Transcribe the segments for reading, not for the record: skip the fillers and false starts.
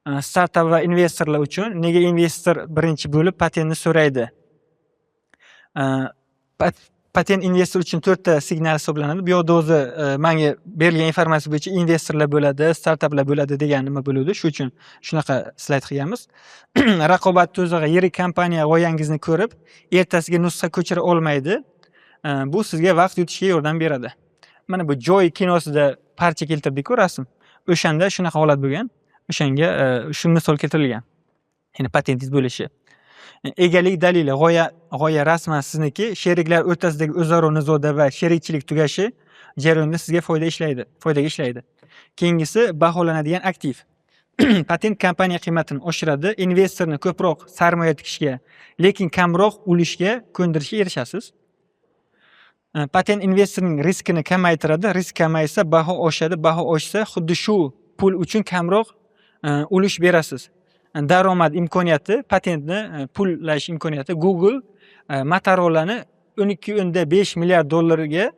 Startap va investorlar uchun nega investor birinchi bo'lib patentni so'raydi? Patent investor uchun to'rtta signal hisoblanadi. Bu yoqda o'zi manga berilgan informatsiya bo'yicha investorlar bo'ladi, startaplar bo'ladi degan nima bo'luvdi. Shu uchun shunaqa slayd qilganmiz. Raqobat tuzog'i: yirik kompaniya g'oyangizni ko'rib, ertasiga nusxa ko'chira olmaydi. Bu sizga vaqt yutishga yordam beradi. Mana bu Joy kinosida parcha keltirdik-ku, rasm. O'shanda shunaqa holat bo'lgan. O'shanga shu misol keltirilgan. Ya'ni patentingiz bo'lishi. Egalik dalili: g'oya rasman sizniki, sheriklar o'rtasidagi o'zaro nizoda va sherikchilik tugashi jarayonida sizga foydaga ishlaydi. Keyingisi baholanadigan aktiv. Patent kompaniya qiymatini oshiradi, investorni ko'proq sarmoya tikishga, lekin kamroq ulushga ko'ndirishga erishasiz. Patent investorning riskini kamaytiradi, risk kamaysa, baho oshadi, baho oshsa, xuddi shu pul uchun kamroq ulush berasiz. Daromad imkoniyati, patentni pullash imkoniyati: Google Motorolani 12,5 milliard dollarga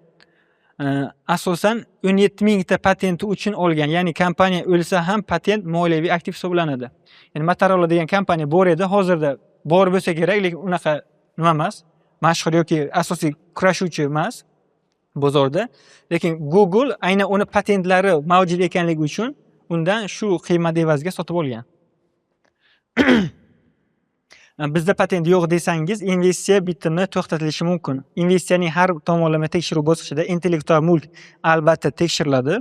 asosan 17 mingta patenti uchun olgan. Ya'ni kompaniya o'lsa ham, patent moliyaviy aktiv hisoblanadi. Ya'ni Motorola degan kompaniya bor edi, hozirda bor bo'lsa kerak, lekin unaqa nima emas, mashhur yoki asosiy kurashuvchi emas bozorda. Lekin Google aynan uni patentlari mavjud ekanligi uchun undan shu qiymat evaziga sotib olgan. Bizda patent yo'q desangiz, investitsiya bitimi to'xtatilishi mumkin. Investitsiyaning har tomonlama tekshiruv bosqichida intellektual mulk albatta tekshiriladi.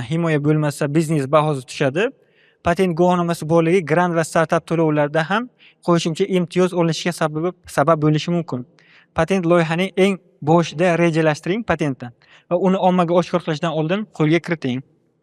Himoya bo'lmasa, biznes bahosi tushadi. Patent guvohnomasi borligi grant va startap to'lovlarida ham qo'shimcha imtiyoz olishiga sabab bo'lishi mumkin. Patent loyihaning eng boshida rejalashtiring patentni va uni ommaga oshkor qilishdan oldin qo'lga kiriting.